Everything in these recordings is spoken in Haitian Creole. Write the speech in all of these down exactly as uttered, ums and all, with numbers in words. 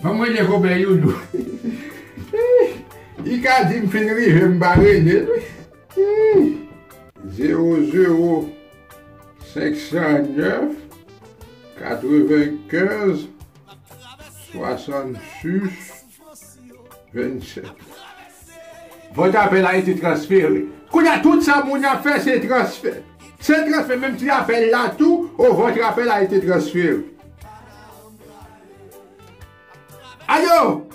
Ban m rele konpè Youlou. Li ka di m fin rive, m pa rele l. Hmm. Zewo zewo senk san nèf katrevenkenz swasannsis vennsèt. Votre appel a été transféré. Kounye a, tout sa moun ap fè, se transfè. Se transfè, menm ti apèl la tou, oh, votre appel a été transféré. Alo!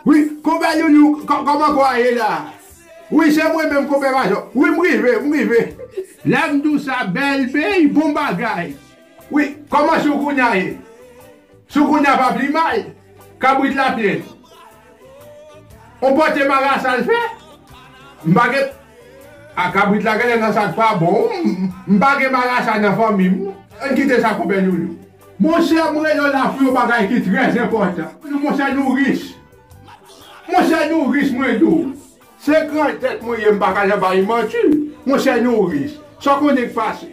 Wi, konpè Loulou, kò-, kòman kò a ye la? Wi, se mwen menm, konpè Majò. Wi, m rive, m rive. Lè m di w sa, bèl peyi, bon bagay. Wi, kòman sou kounye a ye? Sou kounye a pa pli mal. Kabrit la plen. On pote marasa l fè? M pa gen. A, kabrit la genlè nan sa k pa bon. M, m pa gen marasa nan fanmi m. Ann kite sa, konpè Loulou. Monchè, m rele w la pou yon bagay ki trè enpòtan. Monchè, nou rich. Monchè, nou rich, mwen di w. Se grantèt mwen ye, m pa ka jan bay manti. Monchè, nou rich. Sa w konnen k pase?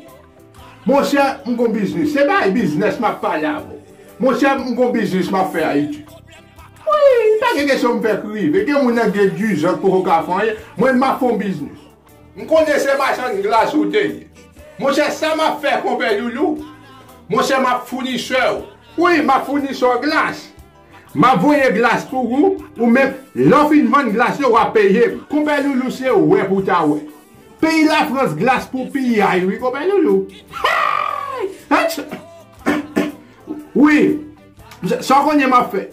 Monchè, m gon biznis. Se bay biznès m ap pale avè w. Monchè, m gon biznis m ap fè Ayiti. Wi, pa gen kesyon m fè k rive. Gen moun nan gen dizan k poko ka fè anyen. Mwen, m ap fè yon biznis. M konnen se machann glas ou te ye. Monchè, sa m ap fè, konpè Loulou? Monchè, m ap founisè w. Wi, m ap founisè w glas. M ap voye glas pou ou, ou menm, lè w fin vann glas yo, w ap peye m. Konpè Loulou, se wè pou w ta wè. Peyi Lafrans, glas pou piyay, wi, konpè Loulou. Hey! Hey! Wi, sa w konnen m ap fè?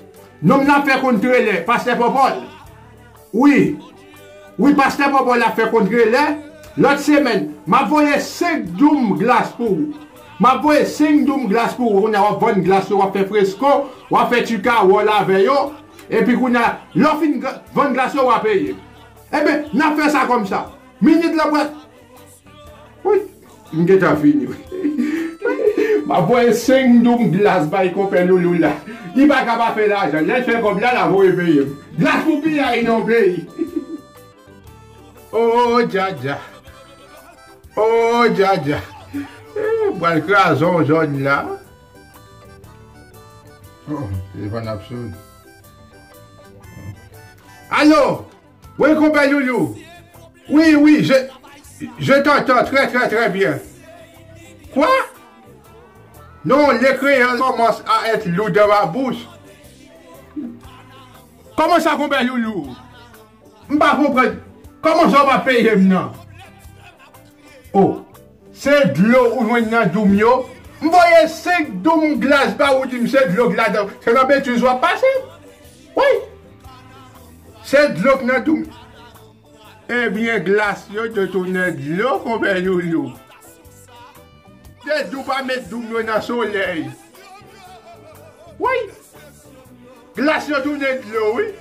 Non m nan fè konn trelè, pastè Pòpòl. Wi. Wi, pastè Pòpòl ap fè kontre lè. Lòt semèn, m ap voye senk doum glas pou ou. M ap voye senk doum glas pou ou. Kounye a w ap vann glas yo, w ap fè fresko, w ap fè ti kawòl avè yo. Epi kounye a, lè w fin ga-, vann glas yo, w a peye. Ebyen, n ap fè sa kòmsa. Minit lan pral. Wi, m gentan fini, wi. M ap voye senk doum glas bay konpè Loulou la. Li pa ka pa fè lajan. Lè l fè kòb la, l a voye peye m. Glas pou piyay nan peyi. Oh, djadja. Oh, djadja. Eh, m pral kraze yon zòn la. Oh, telefòn ap sone. Alo! Wi, konpè Loulou. Oui, oui, je, je t'entends très, très, très bien. Quoi? Non, le créole commence à être lourd dans ma bouche. Kòman sa, konpè Loulou? M pa konprann. Kòman sa w pa peye m nan? Oh. Se dlo ou jwenn nan doum yo. M voye senk doum glas ba ou, di m se dlo k ladan. Se nan betiz w ap pase. Wi. Se dlo k nan doum. Ebyen, glas yo te tounen dlo, konpè Loulou. Depi w pa met doum yo nan solèy. Wi. Glas yo tounen dlo, wi.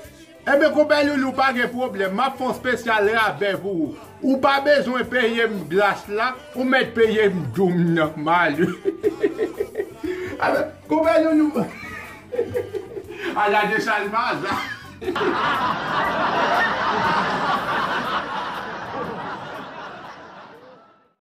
Enben, konpè Loulou, pa gen pwoblèm. M ap fè yon espesyal rabè pou ou. Ou pa bezwen peye m glas la, ou mèt peye m doum nan, male. Ala, konpè Loulou. Ala de salmaza.